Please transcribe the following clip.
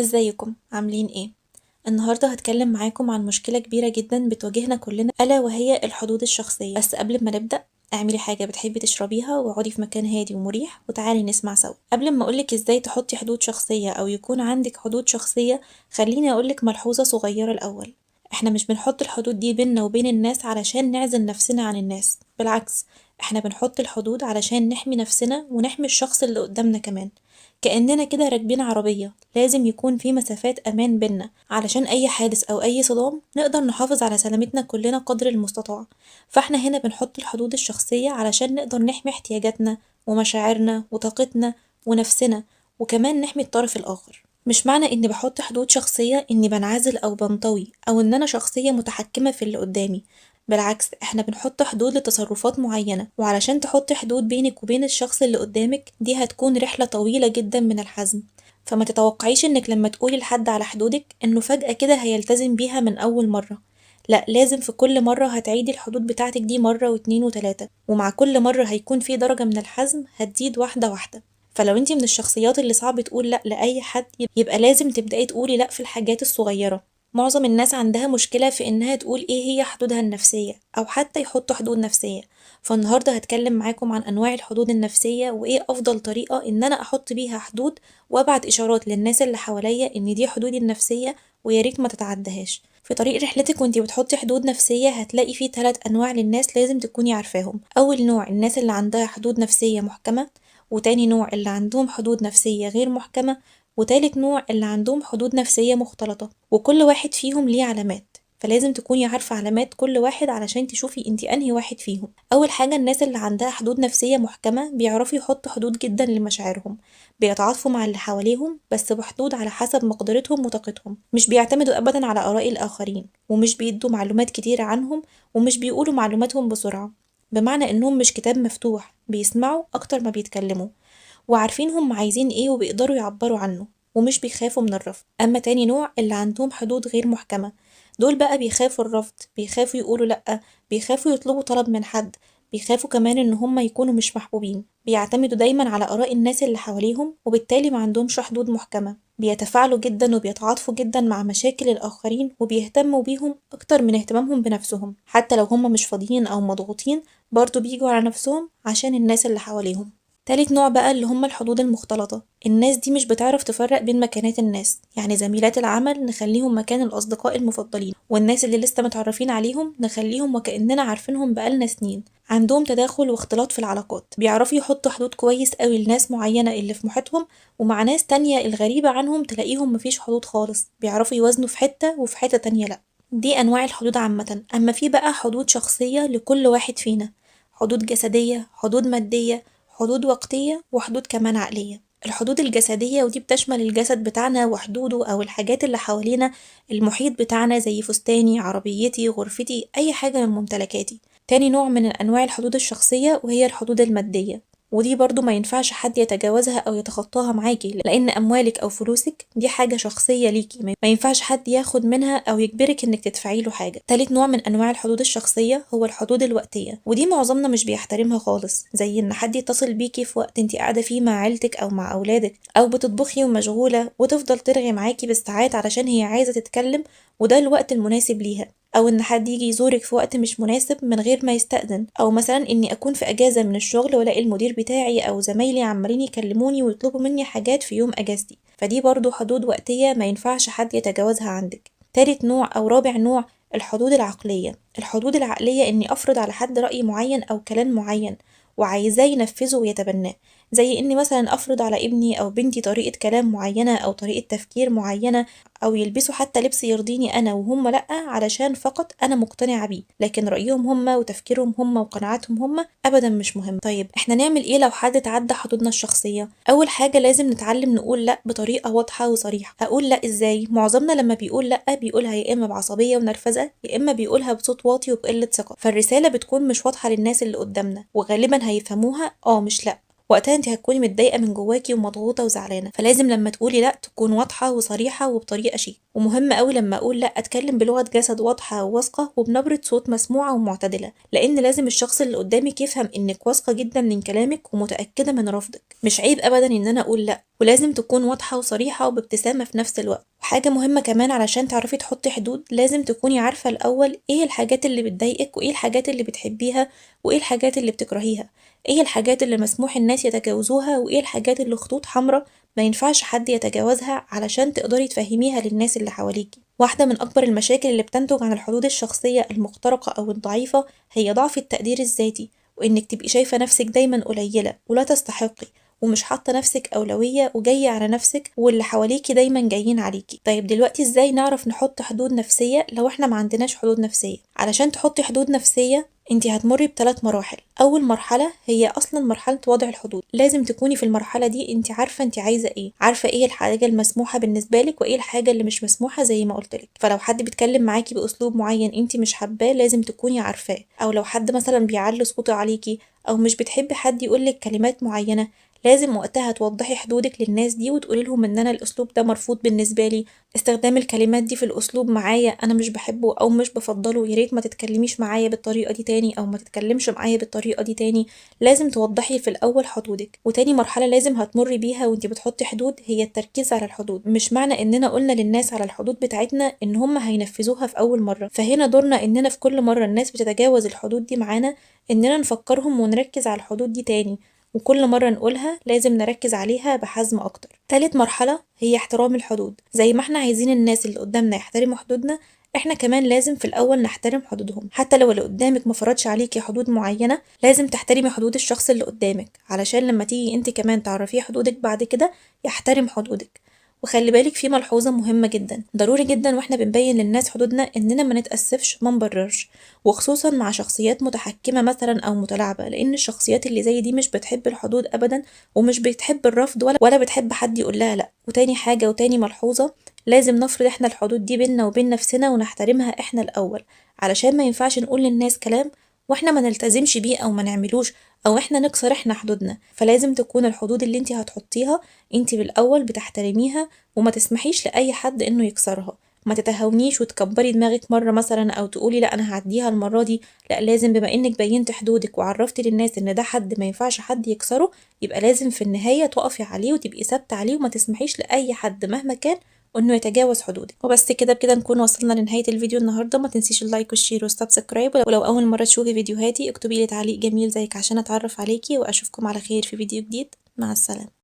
ازيكم عاملين ايه؟ النهارده هتكلم معاكم عن مشكلة كبيرة جدا بتواجهنا كلنا، الا وهي الحدود الشخصية. بس قبل ما نبدا اعملي حاجة بتحبي تشربيها واقعدي في مكان هادي ومريح وتعالي نسمع سوا. قبل ما اقولك ازاي تحطي حدود شخصية او يكون عندك حدود شخصية، خليني اقولك ملحوظة صغيرة الاول. احنا مش بنحط الحدود دي بينا وبين الناس علشان نعزل نفسنا عن الناس، بالعكس احنا بنحط الحدود علشان نحمي نفسنا ونحمي الشخص اللي قدامنا كمان. كأننا كده راكبين عربية، لازم يكون في مسافات أمان بينا علشان أي حادث أو أي صدام نقدر نحافظ على سلامتنا كلنا قدر المستطاع. فاحنا هنا بنحط الحدود الشخصية علشان نقدر نحمي احتياجاتنا ومشاعرنا وطاقتنا ونفسنا، وكمان نحمي الطرف الآخر. مش معنى إني بحط حدود شخصية إني بنعزل أو بنطوي أو إن أنا شخصية متحكمة في اللي قدامي، بالعكس احنا بنحط حدود لتصرفات معينة. وعلشان تحطي حدود بينك وبين الشخص اللي قدامك دي هتكون رحلة طويلة جدا من الحزم، فما تتوقعيش انك لما تقولي لحد على حدودك انه فجأة كده هيلتزم بيها من اول مرة. لا، لازم في كل مرة هتعيدي الحدود بتاعتك دي مرة واتنين وتلاتة، ومع كل مرة هيكون في درجة من الحزم هتزيد واحدة واحدة. فلو انتي من الشخصيات اللي صعب تقول لا لأي حد، يبقى لازم تبدأي تقولي لا في الحاجات الصغيرة. معظم الناس عندها مشكلة في إنها تقول إيه هي حدودها النفسية أو حتى يحطوا حدود نفسية. فالنهاردة هتكلم معاكم عن أنواع الحدود النفسية وإيه أفضل طريقة إن أنا أحط بيها حدود وأبعت إشارات للناس اللي حواليا إن دي حدودي النفسية وياريت ما تتعدهاش. في طريق رحلتك وانتي بتحطي حدود نفسية هتلاقي فيه 3 أنواع للناس لازم تكوني عارفاهم. أول نوع الناس اللي عندها حدود نفسية محكمة، وتاني نوع اللي عندهم حدود نفسية غير محكمة، وتالت نوع اللي عندهم حدود نفسية مختلطة. وكل واحد فيهم ليه علامات، فلازم تكوني عارفة علامات كل واحد علشان تشوفي انتي انهي واحد فيهم. أول حاجة الناس اللي عندها حدود نفسية محكمة بيعرفوا يحطوا حدود جدا لمشاعرهم، بيتعاطفوا مع اللي حواليهم بس بحدود على حسب مقدرتهم وطاقتهم، مش بيعتمدوا أبدا على آراء الآخرين، ومش بيدوا معلومات كتيرة عنهم، ومش بيقولوا معلوماتهم بسرعة، بمعنى انهم مش كتاب مفتوح، بيسمعوا أكتر ما بيتكلموا، وعارفين هم عايزين ايه وبيقدروا يعبروا عنه، ومش بيخافوا من الرفض. أما تاني نوع اللي عندهم حدود غير محكمة، دول بقى بيخافوا الرفض، بيخافوا يقولوا لأ، بيخافوا يطلبوا طلب من حد، بيخافوا كمان إن هم يكونوا مش محبوبين، بيعتمدوا دايما على آراء الناس اللي حواليهم، وبالتالي ما عندهمش حدود محكمة، بيتفاعلوا جدا وبيتعاطفوا جدا مع مشاكل الآخرين وبيهتموا بيهم أكتر من اهتمامهم بنفسهم، حتى لو هم مش فاضيين أو مضغوطين برضو بيجوا على نفسهم عشان الناس اللي حواليهم. تالت نوع بقى اللي هم الحدود المختلطة، الناس دي مش بتعرف تفرق بين مكانات الناس، يعني زميلات العمل نخليهم مكان الأصدقاء المفضلين، والناس اللي لسه متعرفين عليهم نخليهم وكأننا عارفينهم بقالنا سنين. عندهم تداخل واختلاط في العلاقات، بيعرفوا يحطوا حدود كويس قوي لناس معينة اللي في محيطهم، ومع ناس تانية الغريبة عنهم تلاقيهم مفيش حدود خالص، بيعرفوا يوازنوا في حتة وفي حتة تانية لأ. دي أنواع الحدود عامة. أما في بقى حدود شخصية لكل واحد فينا، حدود جسدية، حدود مادية، حدود وقتية، وحدود كمان عقلية. الحدود الجسدية ودي بتشمل الجسد بتاعنا وحدوده أو الحاجات اللي حوالينا، المحيط بتاعنا زي فستاني، عربيتي، غرفتي، أي حاجة من ممتلكاتي. تاني نوع من أنواع الحدود الشخصية وهي الحدود المادية، ودي برضو ما ينفعش حد يتجاوزها أو يتخطاها معاكي، لأن أموالك أو فلوسك دي حاجة شخصية ليكي، ما ينفعش حد ياخد منها أو يجبرك إنك تدفعي له حاجة. تالت نوع من أنواع الحدود الشخصية هو الحدود الوقتية، ودي معظمنا مش بيحترمها خالص، زي إن حد يتصل بيكي في وقت انتي قاعدة فيه مع عيلتك أو مع أولادك، أو بتطبخي ومشغولة وتفضل ترغي معاكي بالساعات علشان هي عايزة تتكلم وده الوقت المناسب ليها، أو إن حد يجي يزورك في وقت مش مناسب من غير ما يستأذن، أو مثلا إني أكون في أجازة من الشغل وألاقي المدير بتاعي أو زمايلي عمالين يكلموني ويطلبوا مني حاجات في يوم أجازتي. فدي برضو حدود وقتية ما ينفعش حد يتجاوزها عندك. تالت نوع أو رابع نوع الحدود العقلية. الحدود العقلية إني أفرض على حد رأي معين أو كلام معين وعايزاه ينفذه ويتبناه، زي إني مثلا أفرض على ابني أو بنتي طريقة كلام معينة أو طريقة تفكير معينة، أو يلبسوا حتى لبس يرضيني أنا وهم لأ علشان فقط أنا مقتنعة بيه، لكن رأيهم هم وتفكيرهم هم وقناعاتهم هم أبدا مش مهم. طيب إحنا نعمل إيه لو حد تعدى حدودنا الشخصية؟ أول حاجة لازم نتعلم نقول لأ بطريقة واضحة وصريحة. أقول لأ إزاي؟ معظمنا لما بيقول لأ بيقولها يا إما بعصبية ونرفزة، يا إما بيقولها بصوت واطي وبقلة ثقة، فالرسالة بتكون مش واضحة للناس اللي قدامنا وغالبا هيفهموها مش لأ. وقتها انت هتكوني متضايقة من جواكي ومضغوطه وزعلانه. فلازم لما تقولي لا تكون واضحة وصريحة وبطريقة شيك. ومهم قوي لما اقول لا اتكلم بلغه جسد واضحة وواثقه وبنبره صوت مسموعة ومعتدله، لان لازم الشخص اللي قدامك يفهم انك واثقة جدا من كلامك ومتاكده من رفضك. مش عيب ابدا ان انا اقول لا، ولازم تكون واضحة وصريحة وبابتسامه في نفس الوقت. وحاجه مهمة كمان علشان تعرفي تحطي حدود، لازم تكوني عارفه الاول ايه الحاجات اللي بتضايقك وايه الحاجات اللي بتحبيها وايه الحاجات اللي بتكرهيها، ايه الحاجات اللي مسموح الناس يتجاوزوها وايه الحاجات اللي خطوط حمراء ما ينفعش حد يتجاوزها، علشان تقدري تفهميها للناس اللي حواليكي. واحدة من أكبر المشاكل اللي بتنتج عن الحدود الشخصية المخترقة أو الضعيفة هي ضعف التقدير الذاتي، وإنك تبقي شايفة نفسك دايما قليلة ولا تستحقي ومش حاطة نفسك أولوية وجاية على نفسك واللي حواليكي دايما جايين عليكي. طيب دلوقتي ازاي نعرف نحط حدود نفسية لو احنا ما عندناش حدود نفسية؟ علشان تحطي حدود نفسية انتي هتمري بثلاث مراحل. اول مرحلة هي اصلا مرحلة وضع الحدود، لازم تكوني في المرحلة دي انتي عارفه انتي عايزه ايه، عارفه ايه الحاجة المسموحه بالنسبة لك وايه الحاجة اللي مش مسموحة زي ما قلت لك. فلو حد بيتكلم معاكي باسلوب معين انتي مش حباه لازم تكوني عارفاه، او لو حد مثلا بيعلي صوته عليكي او مش بتحبي حد يقولك كلمات معينة، لازم وقتها توضحي حدودك للناس دي وتقولي لهم ان انا الاسلوب ده مرفوض بالنسبة لي، استخدام الكلمات دي في الاسلوب معايا انا مش بحبه او مش بفضله، يا ريت ما تتكلميش معايا بالطريقة دي تاني او ما تتكلمش معايا بالطريقة دي تاني. لازم توضحي في الاول حدودك. وتاني مرحلة لازم هتمري بيها وانت بتحطي حدود هي التركيز على الحدود. مش معنى اننا قلنا للناس على الحدود بتاعتنا ان هم هينفذوها في اول مرة، فهنا دورنا اننا في كل مرة الناس بتتجاوز الحدود دي معانا اننا نفكرهم ونركز على الحدود دي تاني، وكل مرة نقولها لازم نركز عليها بحزم أكتر. تالت مرحلة هي احترام الحدود. زي ما احنا عايزين الناس اللي قدامنا يحترموا حدودنا، احنا كمان لازم في الأول نحترم حدودهم. حتى لو اللي قدامك ما فرضش عليكي حدود معينة، لازم تحترمي حدود الشخص اللي قدامك، علشان لما تيجي انت كمان تعرفيه حدودك بعد كده يحترم حدودك. وخلي بالك في ملحوظة مهمة جدا، ضروري جدا واحنا بنبين للناس حدودنا اننا ما نتأسفش ما نبررش، وخصوصا مع شخصيات متحكمة مثلا او متلاعبة، لان الشخصيات اللي زي دي مش بتحب الحدود ابدا ومش بتحب الرفض ولا بتحب حد يقول لها لا. وتاني حاجة وتاني ملحوظة، لازم نفرض احنا الحدود دي بينا وبين نفسنا ونحترمها احنا الاول، علشان ما ينفعش نقول للناس كلام واحنا ما نلتزمش بيه او ما نعملوش او احنا نكسر احنا حدودنا. فلازم تكون الحدود اللي انت هتحطيها انت بالاول بتحترميها وما تسمحيش لاي حد انه يكسرها. ما تتهاونيش وتكبري دماغك مرة مثلا او تقولي لا انا هعديها المرة دي، لا لازم بما انك بينت حدودك وعرفتي للناس ان ده حد ما ينفعش حد يكسره، يبقى لازم في النهاية تقفي عليه وتبقي ثابتة عليه وما تسمحيش لاي حد مهما كان انه يتجاوز حدودك. وبس كده بكده نكون وصلنا لنهاية الفيديو النهارده. ما تنسيش ال like وال share وال subscribe، ولو اول مرة تشوفي فيديوهاتي اكتبي لي تعليق جميل زيك عشان اتعرف عليكي، واشوفكم على خير في فيديو جديد. مع السلامة.